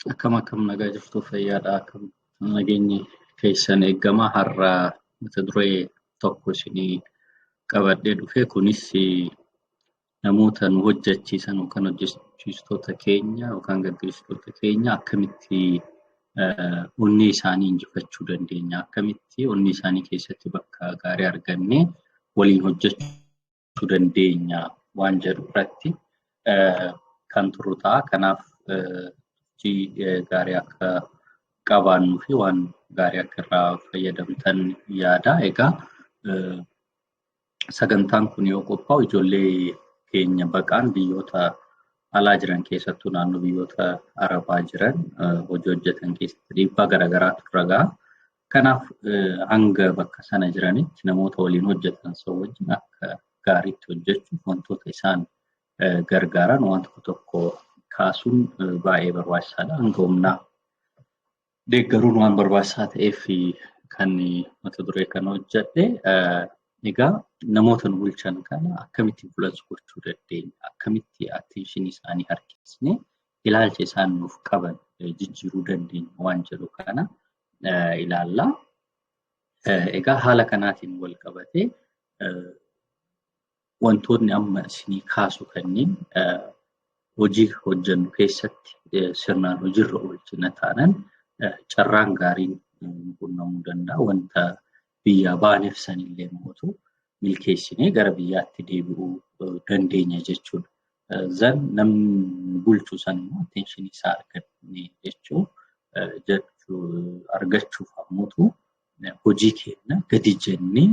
Akkam akkam, nagaa jirtu, fayyaadha? Akkam nageenyi keessan eegama? Har'a mata duree tokko isinii qabadhee dhufe. Kunis namoota nu hojjechiisan yookaan hojjechiistota keenya yookaan gaggeessitoota keenya akkamitti onnee isaanii injifachuu dandeenya, akkamitti onnee isaanii keessatti bakka gaarii argannee waliin hojjechuu dandeenya waan jedhu irratti kan turu ta'a. Kanaaf hojii gaarii akka qabaannuu fi waan gaarii akka irraa fayyadamtan yaada. Egaa sagantaan kun yoo qophaa'u, ijoollee keenya baqaan biyyoota alaa jiran, keessattuu naannoo biyyoota Arabaa jiran hojii hojjetan keessatti dhiibbaa garaagaraatu irra gaha. Kanaaf hanga bakka sana jiranitti namoota waliin hojjetan sana wajjin akka gaariitti hojjechuuf wantoota isaan gargaaran waan tokko tokko kaasuun baay'ee barbaachisaadha. Hanga humnaa deeggaruun waan barbaachisaa ta'eef kan mata duree kana hojjedhe. Egaa namoota nu bulchan kana akkamitti influence gochuu dandeenya? Akkamitti attention isaanii harkisnee ilaalcha isaan nuuf qaban jijjiiruu dandeenya waan jedhu kana ilaalla. Egaa haala kanaatiin wal qabatee wantoonni amma isinii kaasu kanneen hojii hojjennu keessatti sirnaan hojiirra oolchina taanaan carraan gaariin qunnamuu danda'a. Wanta biyyaa baaneef sanillee mootu milkeessinee gara biyyaatti deebi'uu dandeenya jechuudha. Zan namni bulchu san immoo attention isaa arganne jechuu argachuuf ammoo hojii keenya gadi jennee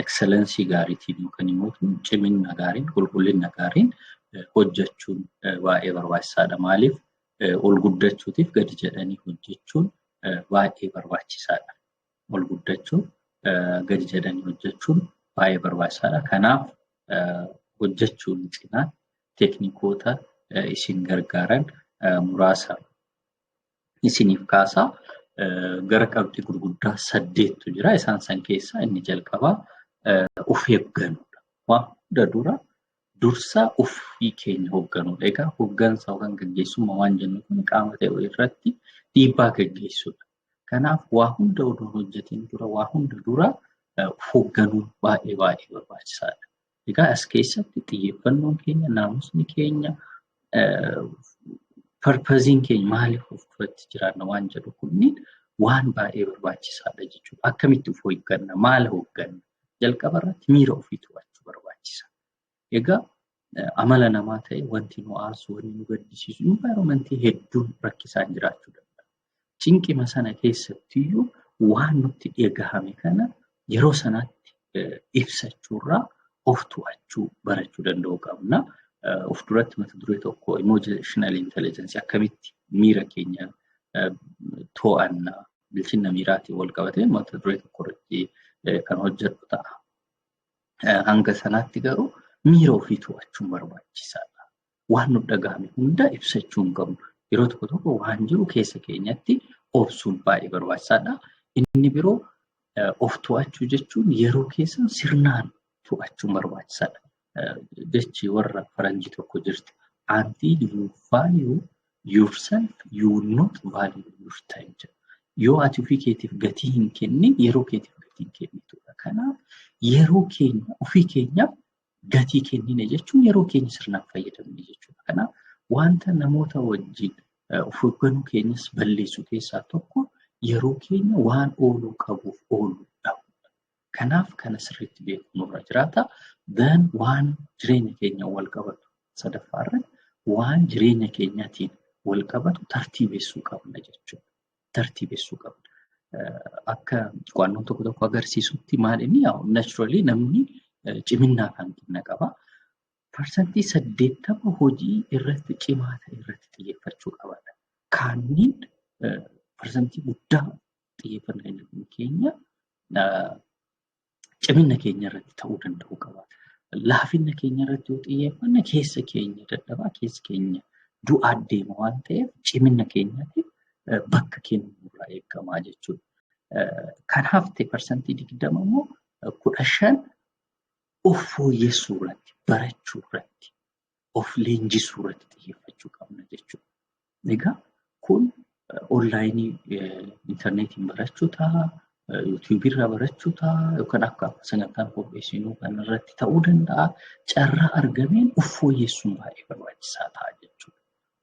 excellence gaariitiin yookaan immoo cimina gaariin, qulqullina gaariin hojjechuun baay'ee barbaachisaadha. Maaliif, ol guddachuutiif gadi jedhanii hojjechuun baay'ee barbaachisaadha. Ol guddachuun gadi jedhanii hojjechuun baay'ee barbaachisaadha. Kanaaf hojjechuun cinaa teeknikoota isin gargaaran muraasa isiniif kaasaa. Gara qabxii gurguddaa saddeettu jira. Isaan san keessaa inni jalqabaa of eeggannoodha. Waan hunda dura dursa ofii keenya hoogganuudha. Egaa hooggansa yookaan gaggeessummaa waan jennu kun qaama ta'e irratti dhiibbaa gaggeessuudha. Kanaaf waa hunda odoo hojjetiin dura, waa hunda dura of hoogganuun baay'ee baay'ee barbaachisaadha. Egaa as keessatti xiyyeeffannoon keenya, naamusni keenya, purposeiin keenya, maaliif of duratti jiraanna waan jedhu kunniin waan baay'ee barbaachisaadha jechuudha. Akkamitti of hoogganna? Maal hoogganna? Jalqaba irratti miira ofii to'achuu barbaachisa. Egaa amala namaa ta'e wanti nu aarsu, wanni nu gaddisiisu, environmentii hedduun rakkisaan jiraachuu danda'a. Cinqima sana keessattiyyuu waan nutti dhagahame kana yeroo sanatti ibsachuurraa of to'achuu barachuu danda'uu qabna. Of duratti mata duree tokko, emotional intelligence, akkamitti miira keenya to'anna, bilchina miiraatiin wal qabatee mata duree tokko irratti kan hojjedhu ta'a. Hanga sanaatti garuu miira ofii to'achuun barbaachisaadha. Waan nu dhagahame hunda ibsachuu hin qabnu. Yeroo tokko tokko waan jiru keessa keenyatti obsuun baay'ee barbaachisaadha. Inni biroo, of to'achuu jechuun yeroo keessan sirnaan to'achuun barbaachisaadha. Jechi warra faranjii tokko jirti. "Until you value yourself, you will not value your time" jedha. Yoo ati ofii keetiif gatii hin kennin, yeroo keetiif gatii hin kennitudha. Kanaaf yeroo keenya ofii keenyaaf gatii kennine jechuun yeroo keenya sirnaan fayyadamne jechuudha. Kanaaf wanta namoota wajjin of hoogganuu keenyas balleessu keessaa tokko yeroo keenya waan ooluu qabuuf ooluu dhabudha. Kanaaf kana sirriitti beekuun nurra jiraata. Then waan jireenya keenya wal qabatu, sadaffaa irratti waan jireenya keenyaatiin wal qabatu tartiibessuu qabna jechuudha. Tartiibessuu qabna. Akka qo'annoon tokko tokko agarsiisutti, maal inni, naturally namni ciminaa fi hanqina qaba. 80% hojii irratti cimaa ta'e irratti xiyyeeffachuu qabna. Kaanniin parsantii guddaa xiyyeeffannaa keenya cimina keenya irratti ta'uu danda'uu qaba. Laafina keenya irratti yoo xiyyeeffanne keessa keenya dadhabaa, keessa keenya du'aa deema waan ta'eef, cimina keenyaatiif bakka kennuu nurraa eegamaa jechuudha. Kan hafte 20% immoo, 15 of fooyyessuu irratti, barachuu irratti, of leenjisuu irratti xiyyeeffachuu qabna jechuudha. Egaa kun Onlaayinii intarneetiin barachuu ta'a, yuutuubii irraa barachuu ta'a, yookaan akka sagantaan qopheessinuu kan irratti ta'uu danda'a. Carraa argameen of fooyyessuun baay'ee barbaachisaa ta'a jechuudha.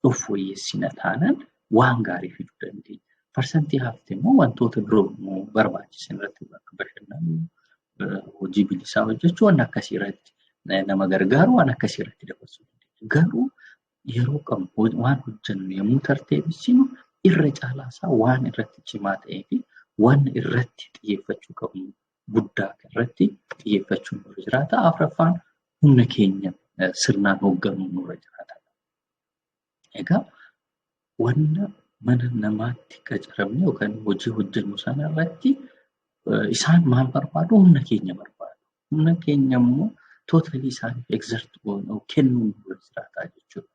Of fooyyessina taanaan waan gaarii fiduu dandeenya. Parsantii hafte immoo wantoota biroo immoo barbaachisan irratti, akka bashannanuu, hojii bilisaa hojjechuu, waan akkasii irratti nama gargaaru, waan akkasii irratti dabarsuu dandeenya. Garuu yeroo qabnu waan hojjennu yommuu tartiibessinu, irra caalaa isaa waan irratti cimaa ta'ee fi waan irratti xiyyeeffachuu qabnu guddaa irratti xiyyeeffachuun nurra jiraata. Afuraffaan, humna keenya sirnaan hoogganuun nurra jiraata. Egaa wanna mana namaatti qacaramne yookaan hojii hojjennu sana irratti isaan maal barbaadu? Humna keenya barbaadu. Humna keenya immoo totally isaaniif exert kennuun nurra jiraata jechuudha.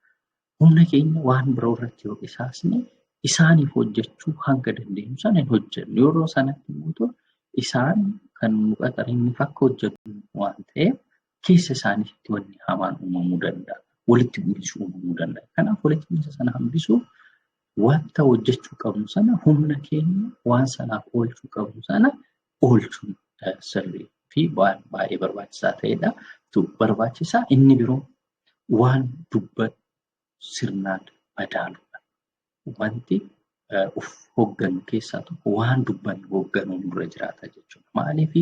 Humna keenya waan biroo irratti yoo qisaasne, isaaniif hojjechuu hanga dandeenyu sana hin hojjennu. Yeroo sanatti immoo isaan kan nu qaxaraniif akka hojjennu waan ta'eef, keessa isaaniitti wanni hamaan uumamuu danda'a. Walitti bu'iinsi uumamuu danda'a. Kanaaf walitti bu'iinsa sana hambisuuf wanta hojjechuu qabnu sana, humna keenya waan sanaaf oolchuu qabnu sana oolchuun sirrii fi waan baay'ee barbaachisaa ta'edha. Barbaachisaa inni biroo waan dubbatu sirnaan madaaluudha. Wanti of hooggannu keessaa tokko waan dubbannu hoogganuun nurra jiraata jechuudha. Maaliif?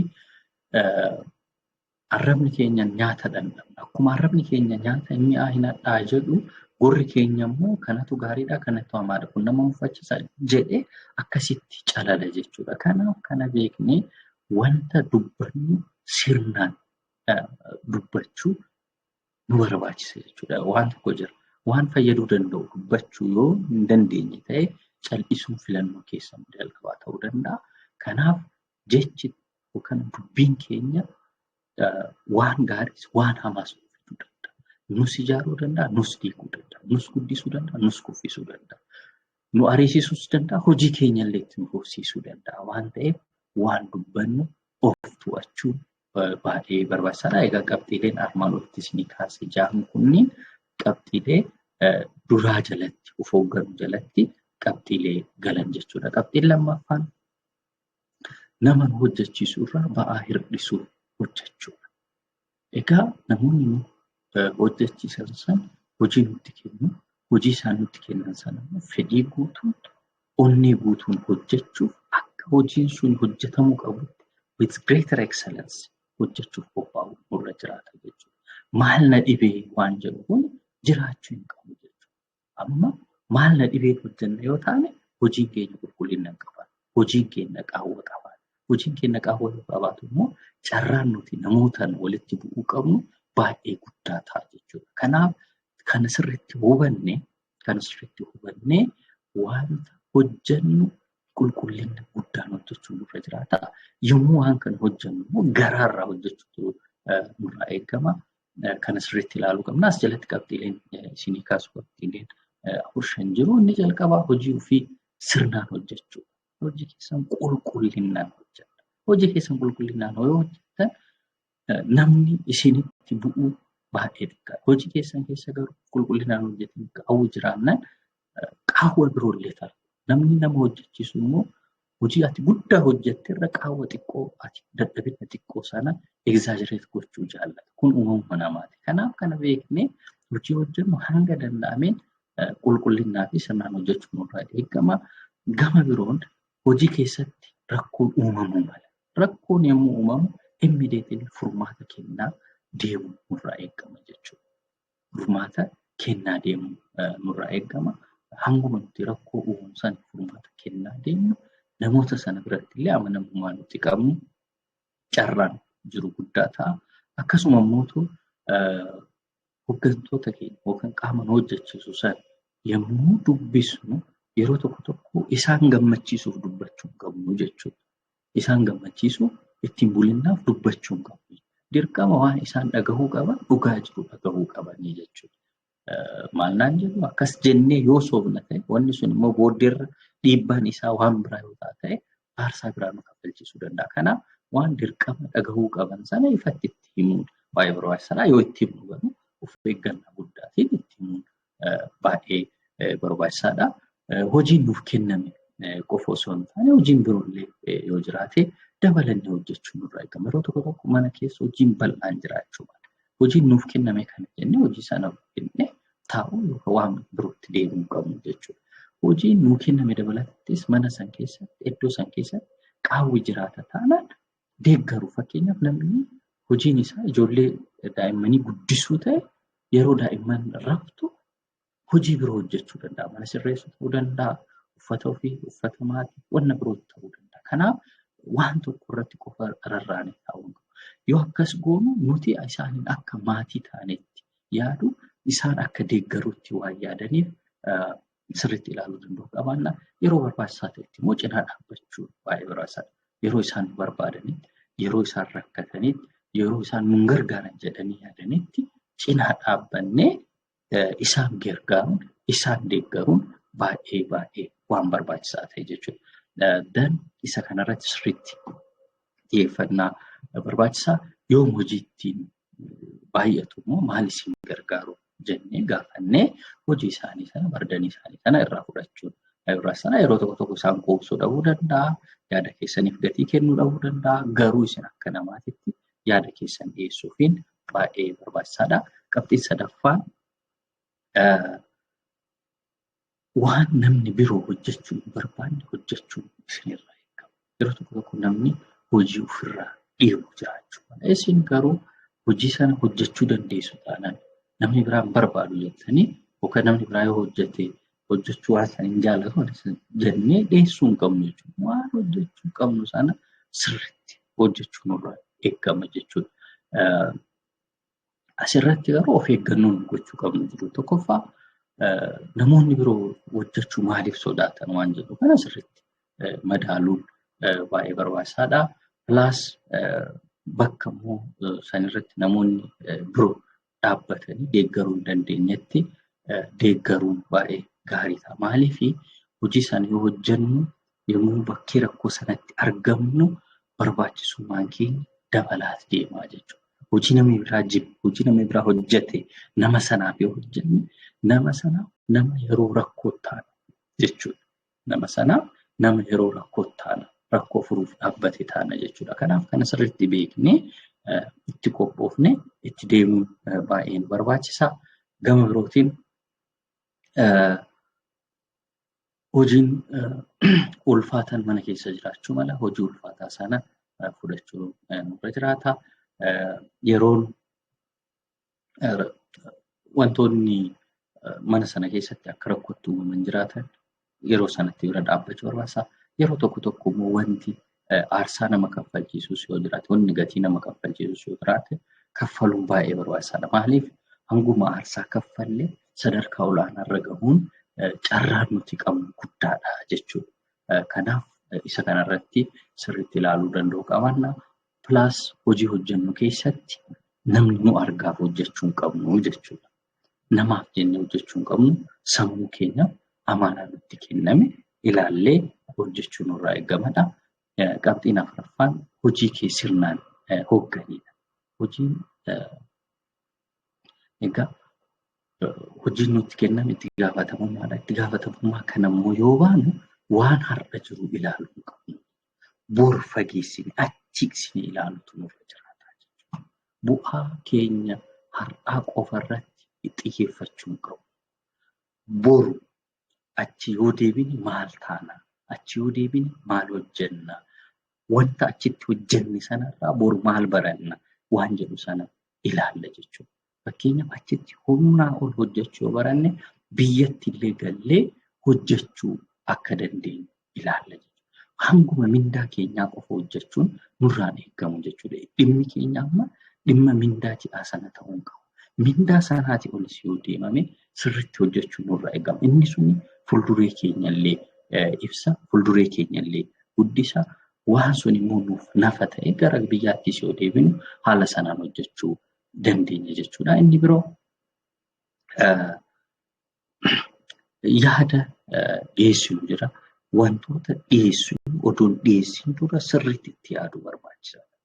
Arrabni keenya nyaata dhandhamna. Akkuma arrabni keenya nyaata mi'aa hin hadhaa jedhu, gurri keenya immoo kanatu gaariidha, kanatu hamaadha, kun nama mufachiisa jedhee akkasitti calala jechuudha. Kanaaf kana beeknee wanta dubbannu sirnaan dubbachuu nu barbaachisa jechuudha. Waan tokko jira. Waan fayyaduu danda'u dubbachuu yoo hin dandeenye ta'e, cal'isuun filannoo keessan jalqabaa ta'uu danda'a. Kanaaf jechi yookaan dubbiin keenya waan gaariis waan hamaas fiduu danda'a. Nus ijaaruu danda'a, nus diiguu danda'a, nus guddisuu danda'a, nus kuffisuu danda'a. Nu ariisisuus danda'a, hojii keenya illee itti nu fufsiisuu danda'a waan ta'eef, waan dubbannu of to'achuun baay'ee barbaachisaadha. Egaa qabxiileen armaan olitti isinii kaase jahan kunniin qabxiilee duraa jalatti, of hoogganuu jalatti qabxiilee galan jechuudha. Qabxiin lammaffaan nama nu hojjechiisu irraa ba'aa hir'isuu hojjechuudha. Egaa namoonni nu hojjechiisan san hojii nutti kennu, hojii isaan nutti kennan sana immoo fedhii guutuun, onnee guutuun hojjechuuf, akka hojiin sun hojjetamuu qabutti with greater excellence hojjechuuf qophaa'u nurra jiraata jechuudha. Maal na dhibee waan jedhu kun jiraachuu hin qabu jechuudha. Amma maal na dhibee hojjenna yoo taane, hojiin keenya qulqullina hin qabaatu. Hojiin keenya qaawwa qabaata. Hojiin keenya qaawwa yoo qabaatu immoo, carraan nuti namootaan walitti bu'uu qabnu baay'ee guddaa ta'a jechuudha. Kanaaf kana sirriitti hubannee wanta hojjennu qulqullina guddaan hojjechuun nurra jiraata. Yommuu waan kana hojjennu immoo garaarraa hojjechuutu nurraa eegama. Kana sirriitti ilaaluu qabna. As jalatti qabxiileen isinii kaasu qabxiileen afur shan jiru. Inni jalqabaa hojii ofii sirnaan hojjechuudha. Hojii keessan qulqullinaan hojjedha. Hojii keessan qulqullinaan yoo hojjettan, namni isinitti bu'uu baay'ee xiqqaadha. Hojii keessan keessa garuu qulqullinaan hojjetan qaawwi jiraannaan, qaawwa biroollee ta'a. Namni nama hojjechiisu immoo hojii ati guddaa hojjette irra qaawwa xiqqoo, ati dadhabina xiqqoo sana exaggerate gochuu jaallata. Kun uumama namaati. Kanaaf kana beeknee hojii hojjennu hanga danda'ameen qulqullinnaa fi sirnaan hojjechuun nurraa eegama. Gama biroon hojii keessatti rakkoon uumamuu mala. Rakkoon yommuu uumamu immediately furmaata kennaa deemuu nurraa eegama jechuudha. Furmaata kennaa deemuu nurraa eegama. Hanguma nuti rakkoo uumamu sana furmaata kennaa deemnu, namoota sana biratti illee amanamummaa nuti qabnu carraan jiru guddaa ta'a. Akkasuma immoo hooggantoota keenya yookaan qaama nu hojjechiisu sana yommuu dubbisnu, yeroo tokko tokko isaan gammachiisuuf dubbachuu hin qabnu jechuudha. Isaan gammachiisuuf, ittiin bulinnaaf dubbachuu hin qabnu. Dirqama waan isaan dhagahuu qaban, dhugaa jiru dhagahuu qabanii jechuudha. Maal naan jedhu akkas jennee yoo soobna ta'e, wanni sun immoo booddeerra dhiibbaan isaa waan biraa yoo ta'e, aarsaa biraa nu kaffalchiisuu danda'a. Kanaaf waan dirqama dhagahuu qaban sana ifatti itti himuun baay'ee barbaachisaadha. Yoo itti himnu garuu of eeggannaa guddaatiin itti himuun baay'ee barbaachisaadha. Hojiin nuuf kenname qofa osoo hin taane hojiin biroollee yoo jiraate dabalannee hojjechuun nurraa eegama. Yeroo tokko tokko mana keessa hojiin bal'aan jiraachuu mala. Hojiin nuuf kenname kana jennee hojii sana kennee taa'uu yookaan waan birootti deemuu hin qabnu jechuudha. Hojiin nuu kenname dabalattis mana san keessatti, iddoo san keessatti qaawwi jiraata taanaan deeggaru. Fakkeenyaaf, namni hojiin isaa ijoollee daa'immanii guddisuu ta'e yeroo daa'imman raftu hojii biroo hojjechuu danda'a. Mana sirreessuu ta'uu danda'a, uffata ofii, uffata maatii, wanna biroo ta'uu danda'a. Kanaaf waan tokko irratti qofa rarraanee taa'uu hin qabu. Yoo akkas goonu nuti isaaniin akka maatii taanetti yaadu, isaan akka deeggaruutti waan yaadaniif sirriitti ilaaluu danda'u qabaanna. Yeroo barbaachisaa ta'etti immoo cinaa dhaabbachuu baay'ee barbaachisaadha. Yeroo isaan barbaadanitti, yeroo isaan rakkatanitti, yeroo isaan nun gargaaran jedhanii yaadanitti cinaa dhaabbannee isaan gargaaruun, isaan deeggaruun baay'ee baay'ee waan barbaachisaa ta'e jechuudha. Dan isa kanarratti sirriitti xiyyeeffannaa barbaachisaa. Yoom hojiittiin baay'atu immoo maal isin gargaaru jennee gaafannee hojii isaanii sana, burden isaanii sana irraa fudhachuun irraa sana. Yeroo tokko tokko isaan quubsuu dhabuu danda'a, yaada keessaniif gatii kennuu dhabuu danda'a, garuu isin akka namaatitti yaada keessan dhiyeessuufiin baay'ee barbaachisaadha. Qabxiin sadaffaan, waan namni biroo hojjechuu hin barbaanne hojjechuun isinirraa eegama. Yeroo tokko tokko namni hojii ofirraa dhiibu jiraachuu mala. Isin garuu hojii sana hojjechuu dandeessu taanaan, namni biraan barbaadu jettanii yookaan namni biraa yoo hojjete hojjechuu waan sana hin jaallatu jennee dhiyeessuu hin qabnu jechuudha. Waan hojjechuu qabnu sana sirriitti hojjechuu nurraa eegama jechuudha. Asirratti garuu of eeggannoon gochuu qabnu jiru. Tokkoffaa, namoonni biroo hojjechuu maaliif sodaatan waan jedhu kana sirriitti madaaluun baay'ee barbaachisaadha. Plus bakka immoo sanirratti namoonni biroo dhaabbatanii deeggaruu hin dandeenyetti deeggaruun baay'ee gaarii ta'a. Maaliif, hojii sana yoo hojjennu, yommuu bakkee rakkoo sanatti argamnu barbaachisummaan keenya dabalaat deemaa jechuudha. Hojii namni biraa jibbu, hojii namni biraa hojjete nama sanaaf yoo hojjenne, nama sanaaf nama yeroo rakkoo taana jechuudha. Nama sanaaf nama yeroo rakkoo taana, rakkoo furuuf dhaabbate taana jechuudha. Kanaaf kana sirriitti beeknee itti qophoofnee itti deemuun baay'ee nu barbaachisa. Gama birootiin hojiin ulfaatan mana keessa jiraachuu mala. Hojii ulfaataa sana fudhachuu nurra jiraata. Yeroon wantoonni mana sana keessatti akka rakkootti uumaman jiraatan yeroo sanatti bira dhaabbachuu barbaachisa. Yeroo tokko tokko immoo wanti aarsaa nama kaffalchiisus yoo jiraate, wanni gatii nama kaffalchiisus yoo jiraate, kaffaluun baay'ee barbaachisaadha. Maaliif, hanguma aarsaa kaffallee sadarkaa olaanaa irra gahuun carraan nuti qabnu guddaadha jechuudha. Kanaaf isa kanarratti sirriitti ilaaluu danda'uu qabaanna. Plus hojii hojjennu keessatti namni nu argaaf hojjechuu hin qabnu jechuudha. Namaaf jennee hojjechuu hin qabnu, sammuu keenya amaanaa nutti kenname ilaallee hojjechuu nurraa eegamadha. Qabxiin afuraffaan hojii kee sirnaan hoogganidha. Hojiin egaa hojiin nutti kenname itti gaafatamummaadha. Itti gaafatamummaa kana immoo yoo baanu waan har'a jiru ilaaluu hin qabnu. Bor fageessine achiiqsine ilaaluutu nurra jiraata jechuudha. Bu'aa keenya har'aa qofa irratti xiyyeeffachuu hin qabnu. Boru achi yoo deebine maal taana? Achi yoo deebine maal hojjenna? Wanta achitti hojjenne sanarraa boru maal baranna? Waan jedhu sana ilaalla jechuudha. Fakkeenyaaf, achitti humnaa ol hojjechuu yoo baranne biyyatti illee gallee hojjechuu akka dandeenyu ilaalla jechuudha. Hanguma mindaa keenyaa qofa hojjechuun nurraan eegamu jechuudha. Dhimmi keenya amma dhimma mindaa ji'aa sana ta'uu hin qabu. Mindaa sanaatii olis yoo deemame sirriitti hojjechuun nurraa eegama. Inni suni fuulduree keenyallee ibsa, fuulduree keenyallee guddisa. Waan sun immoo nuuf nafa ta'e gara biyyaattis yoo deebinu haala sanaan hojjechuu dandeenya jechuudha. Inni biroo yaada dhiyeessinu jira. Wantoota dhiyeessinu oduun dhiyeessin dura sirriitti itti yaaduu barbaachisaadha.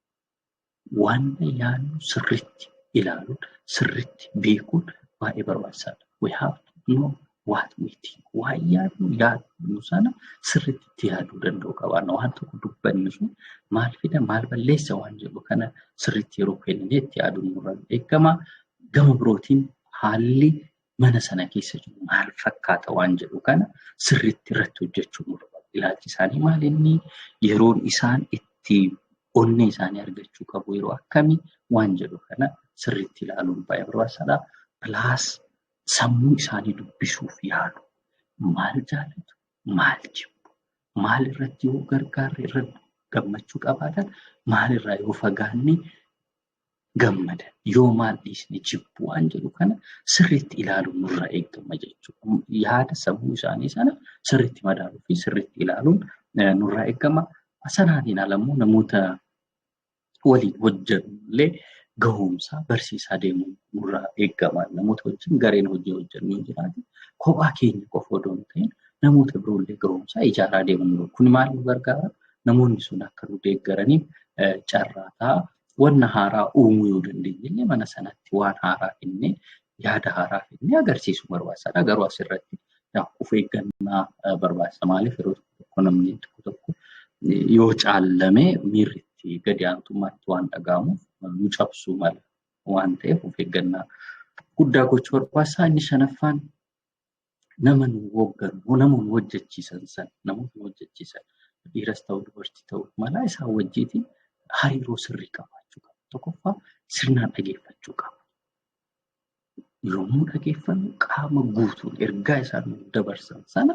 Waan yaadnu sirriitti ilaaluun, sirriitti beekuun baay'ee barbaachisaadha. We have to know What we think, waan yaadnu sana sirriitti itti yaaduu danda'u qabaanna. Waan tokko dubbannu sun maal fida, maal balleessa waan jedhu kana sirriitti yeroo kennine itti yaaduun nurraa eegama. Gama birootiin haalli mana sana keessa jiru maal fakkaata waan jedhu kana sirriitti irratti hojjechuu nurra. Ilaalchi isaanii maal inni, yeroon isaan itti onnee isaanii argachuu qabu yeroo akkamii waan jedhu kana sirriitti ilaaluun baay'ee barbaachisaadha. Plus sammuu isaanii dubbisuuf yaalu. Maal jaalatu? Maal jibbu? Maal irratti yoo gargaarre irra gammachuu qabaatan? Maal irraa yoo fagaanne gammadan? Yoo maal dhiisne jibbu waan jedhu kana sirriitti ilaaluun nurraa eegama jechuudha. Yaada sammuu isaanii sana sirriitti madaaluu fi sirriitti ilaaluun nurraa eegama. Sanaatiin ala immoo namoota waliin hojjennu illee gahumsa barsiisaa deemuun nurraa eegama. Namoota wajjin gareen hojii hojjennu yoo jiraate, kophaa keenya qofa odoo hin ta'in namoota biroollee gahumsa ijaaraa deemuun, kun maal nu gargaara? Namoonni sun akka nu deeggaraniif carraa ta'a. Wanna haaraa uumuu yoo dandeenye illee mana sanatti waan haaraa finnee, yaada haaraa finnee agarsiisuu barbaachisaadha. Garuu asirratti of eeggannaa barbaachisa. Maaliif, yeroo tokko namni tokko tokko yoo caallame miirri itti gadi aantummaatti waan dhaga'amuuf nu cabsuu mala waan ta'eef, of eeggannaa guddaa gochuu barbaachisaa. Inni shanaffaan, nama nu hoogganu, nama nu hojjechiisan sana, namoota nu hojjechiisan dhiiras ta'u dubartii ta'uu mala, isaan wajjiitiin hariiroo sirrii qabaachuu qaba. Tokkoffaa, sirnaan dhageeffachuu qaba. Yommuu dhageeffannu qaama guutuun ergaa isaan nu dabarsan sana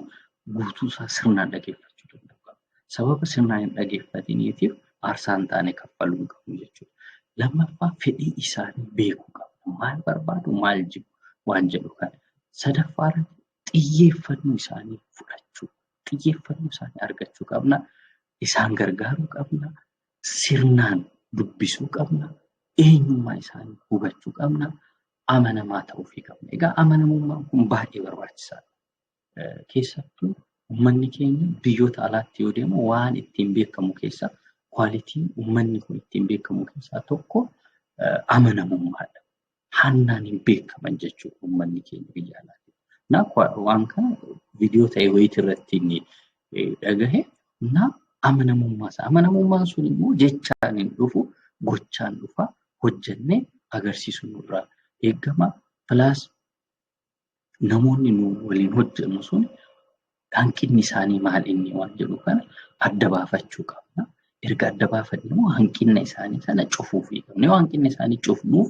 guutuu isaa sirnaan dhageeffachuu danda'u qaba. Sababa sirnaan hin dhageeffatiniitiif aarsaa hin taane kaffaluu hin qabnu jechuudha. Lammaffaa, fedhii isaanii beekuu qabna. Maal barbaadu, maal jibbu waan jedhu kana. Sadaffaa irratti xiyyeeffannoo isaanii fudhachuu, xiyyeeffannoo isaanii argachuu qabna. Isaan gargaaruu qabna. Sirnaan dubbisuu qabna. Eenyummaa isaanii hubachuu qabna. Amanamaa ta'uufii qabna. Egaa amanamummaan kun baay'ee barbaachisaadha. Keessattuu uummanni keenya biyyoota alaatti yoo deemu, waan ittiin beekamu keessaa, quality uummanni kun ittiin beekamu keessaa tokko amanamummaadha. Hannaan hin beekaman jechuudha uummanni keenya biyya alaatti. Waan kana viidiyoo ta'e wayitii irratti inni dhagahe na amanamummaa isaa. Amanamummaan sun immoo jechaan hin dhufu, gochaan dhufa. Hojjennee agarsiisuu nurraa eegama. Plus namoonni nu waliin hojjennu sun hanqinni isaanii maal inni waan jedhu kana adda baafachuu qabna. Erga adda baafanne immoo hanqina isaanii sana cufuufii qabna. Yoo hanqina isaanii cufnuuf,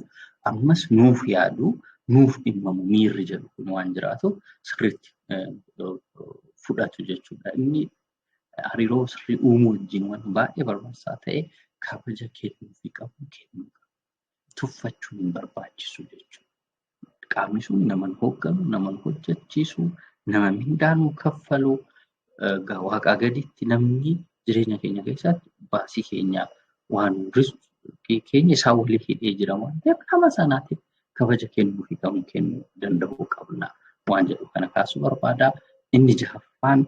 ammas nuuf yaadu, nuuf dhimmamu miirri jedhu kun waan jiraatu sirriitti fudhatu jechuudha. Inni hariiroo sirrii uumuu wajjin waan baay'ee barbaachisaa ta'e, kabaja kennuufii qabu kennuu qabna. Tuffachuun hin barbaachisu jechuudha. Qaamni sun nama hoogganu, nama hojjechiisu, nama mindaa nuu kaffalu, waaqaa gaditti namni jireenya keenya keessatti baasii keenya waan keenya isaan walii hidhee jira waan ta'eef, nama sanaatiif kabaja kennuufii qabnu kennuu danda'uu qabna waan jedhu kana kaasuu barbaada. Inni jahaffaan,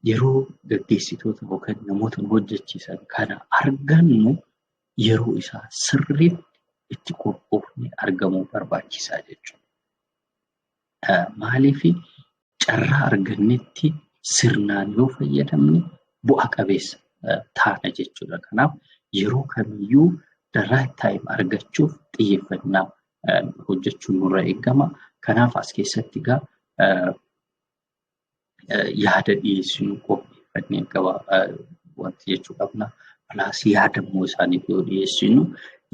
yeroo gaggeessitoota yookaan namoota nu hojjechiisan kana argannu, yeroo isaa sirriitti itti qophoofnee argamuu barbaachisaa jechuudha. Maaliif, carraa argannetti sirnaan yoo fayyadamne bu'a qabeessa taana jechuudha. Kanaaf yeroo kamiyyuu the right time argachuuf xiyyeeffannaa hojjechuun nurra eegama. Kanaaf as keessatti egaa yaada dhiyeessinu qopheeffannee qaba wanti jechuu qabna. Plus yaada immoo isaaniif yoo dhiyeessinu,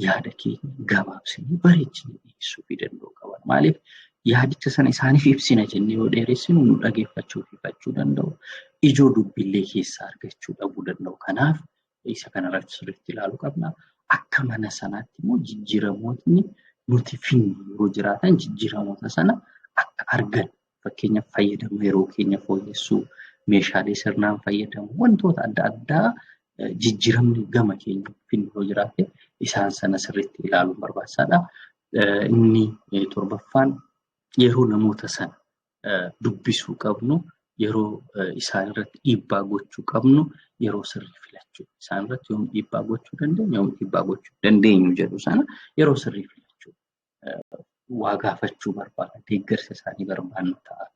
yaada keenya gabaabsinee bareechinee dhiyeessuu danda'uu qabna. Maaliif, yaadicha sana isaaniif ibsina jennee yoo dheeressinu, nu dhageeffachuu ifachuu danda'u. Ijoo dubbillee keessaa argachuu dhabuu danda'u. Kanaaf isa kanarratti sirriitti ilaaluu qabna. Akka mana sanaatti immoo jijjiiramootni nuti finnu yeroo jiraatan, jijjiiramoota sana akka argan, fakkeenyaaf fayyadama yeroo keenya fooyyessuu, meeshaalee sirnaan fayyadamu, wantoota adda addaa jijjiiramni gama keenya finnu yoo jiraate, isaan sana sirriitti ilaaluun barbaachisaadha. Inni torbaffaan, yeroo namoota sana dubbisuu qabnu, yeroo isaan irratti dhiibbaa gochuu qabnu yeroo sirrii filachuu. Isaan irratti yoom dhiibbaa gochuu dandeenya, yoom dhiibbaa gochuu dandeenyu jedhu sana yeroo sirrii filachuu. Waa gaafachuu barbaada, deeggarsa isaanii barbaannu ta'a.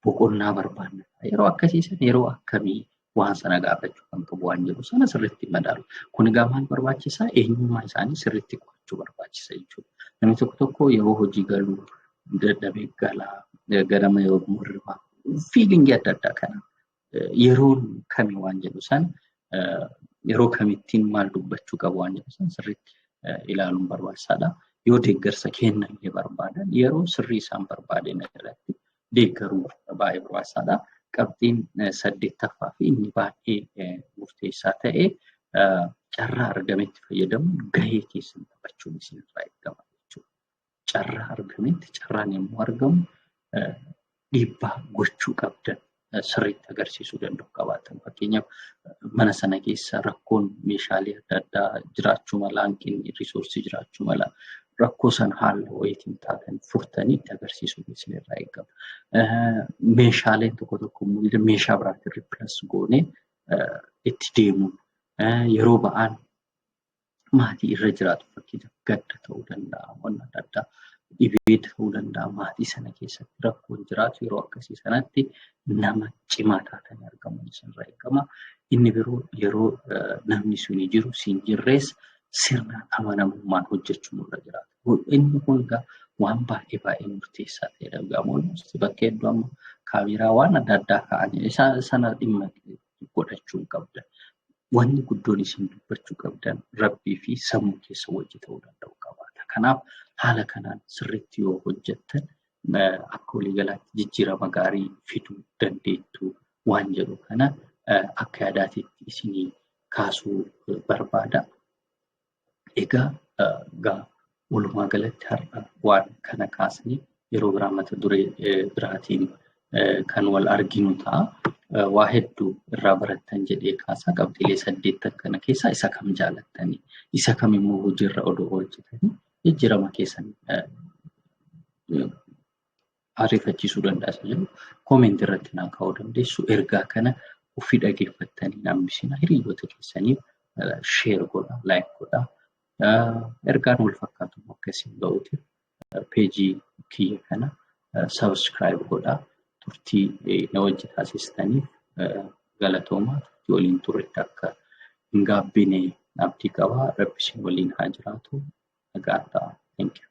Boqonnaa barbaanna. Yeroo akkasii sana yeroo akkamii waan sana gaafachuu kan qabu waan jedhu sana sirriitti madaalu. Kun egaa maal barbaachisaa? Eenyummaa isaanii sirriitti qo'achuu barbaachisa jechuudha. Namni tokko tokko yeroo hojii galuu dadhabee galaa, ganama yeroo hirribaa, feelingii adda addaa kana yeroon kami waan jedhu sana, yeroo kamittiin maal dubbachuu qabu waan jedhu sana sirriitti ilaaluun barbaachisaadha. Yoo deeggarsa kennamee barbaadan, yeroo sirrii isaan barbaadan irratti deeggaruu baay'ee barbaachisaadha. Qabxiin saddeettaffaa fi inni baay'ee murteessaa ta'e, carraa argametti fayyadamuun gahee keessan taphachuun isinirraa eegama jechuudha. Carraa argametti, carraan yommuu argamu, dhiibbaa gochuu qabdan sirriitti agarsiisuu danda'u qabaatan. Fakkeenyaaf, mana sana keessa rakkoon meeshaalee adda addaa jiraachuu mala, hanqinni resourceii jiraachuu mala. Rakkoo sana haala wayiitiin taatan furtanii itti agarsiisuun isinirraa eegama. Meeshaaleen tokko tokko immoo meeshaa biraatiin replace goonee itti deemuun, yeroo ba'aan maatii irra jiraatu, fakkeenyaaf gadda ta'uu danda'a, waan adda addaa, dhibee ta'uu danda'a, maatii sana keessatti rakkoon jiraatu, yeroo akkasii sanatti nama cimaa taatanii argamuun isinirraa eegama. Inni biroo, yeroo namni suni jiru siin jirrees sirnaan amanamummaan hojjechuun irra jiraata. Inni kun egaa waan baay'ee baay'ee murteessaa ta'edha. Gamoon bakka hedduu amma kaameeraa waan adda addaa kaa'anii isaan sana dhimma godhachuu hin qabdan. Wanni guddoon isin dubbachuu qabdan rabbii fi sammuu keessa wajji ta'uu danda'u qabaata. Kanaaf haala kanaan sirriitti yoo hojjettan, akka waliigalaatti jijjiirama gaarii fiduu dandeettu waan jedhu kana akka yaadaatiitti isinii kaasuu barbaada. Egaa walumaa galatti har'a waan kana kaasnee yeroo biraa mata duree biraatiin kan wal arginu ta'a. Waa hedduu irraa barattan jedhee kaasaa. Qabxiilee saddeettan kana keessaa isa kam jaalattanii, isa kam immoo hojiirra odoo hojjetanii jijjiirama keessan ariifachiisuu danda'a isa jedhu commentii irratti naa kaa'uu dandeessu. Ergaa kana ofii dhageeffattanii hambisina, hiriyoota keessaniif share godhaa, like godhaa. Ergaan wal fakkaatu akkasiin ga'uutiif pageii kiyya kana subscribe godhaa. Turtii na wajji taasistaniif galatoomaa. Turtii waliin turretti akka hin gaabbine abdii qabaa. Rabbi isin waliin haa jiraatu. Nagaan ta'a. Thank you.